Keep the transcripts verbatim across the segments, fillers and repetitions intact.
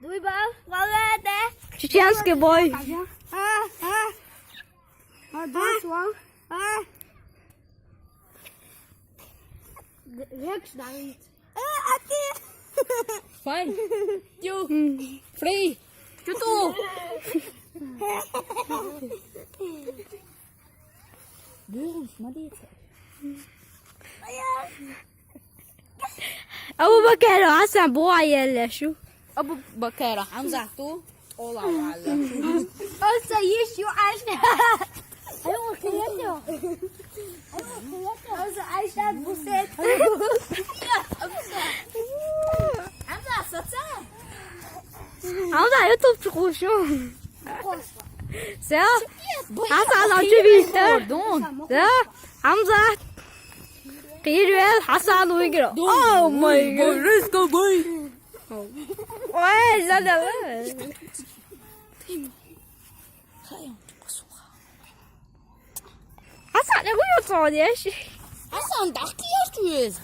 Дуй бал, валада. Чеченский бой. А, а. А, да, свал. А. Векш давит. А, а ты? Файн. Ю. Фри. Чё ту? Бюрн, смотрите. Абу Бакер, Асан, бу аялла шу. Абу Бакер, Хамзату, ола валла. Оса еш ю аш. Ай, о, кието. Ай, о, кието. Оса ай шат бусет. Хамза, саца. Хамза, YouTube чукушу. Сё. Хамза, Хамза, чё видишь, да? Сё. Хамза. Кирвел, Хасан выиграл. О май гад. Резко бой. Ой, задала. Хасан, не буду трогать. Хасан, да киешь чуез?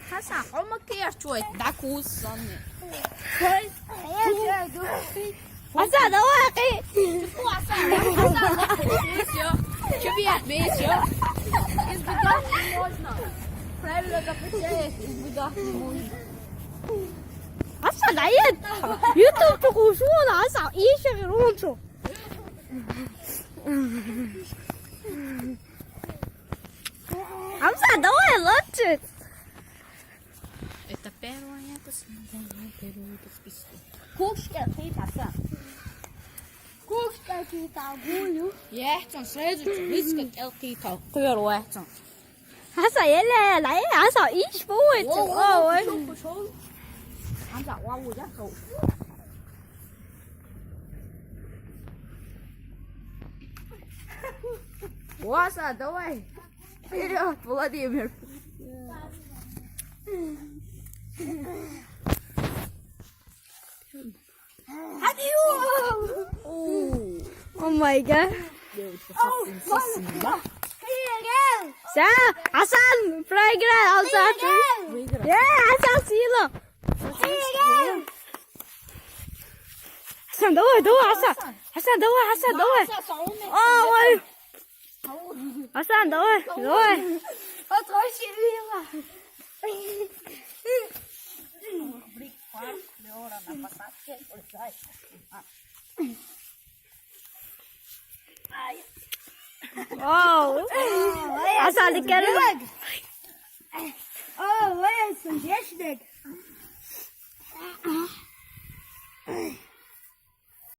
Хасан, хома киешь чуез? Да кусан. Хасан, давай, кий. Чё бьёт, бьёт? Избегать не можно. Правила запрещают, избегать не можно. Хасан, да нет. YouTube чукушу, Хасан, ещё громче. Хамза, давай лучше. Это первое, это самое первое, это в списке. Кукшка, ты Хасан. Кукшка, ты Тагулю. Я, там сразу чё, видишь, как я ты там. Первое, там. Хасан, еле, еле, Хасан, иш будет. О, о, о, ой. Пошёл, пошёл. Хамза, вау, я шёл. Васа, давай. Вперёд, Владимир. О май гад. Всё, Хасан проиграл, Хасан. Выиграл. Э, Хасан сила. Хасан, давай, давай, Хасан. Хасан, давай, Хасан, давай. О, ой. Хасан, давай, давай. Вау. Хасан, дикер. О, ой, сон дешдек.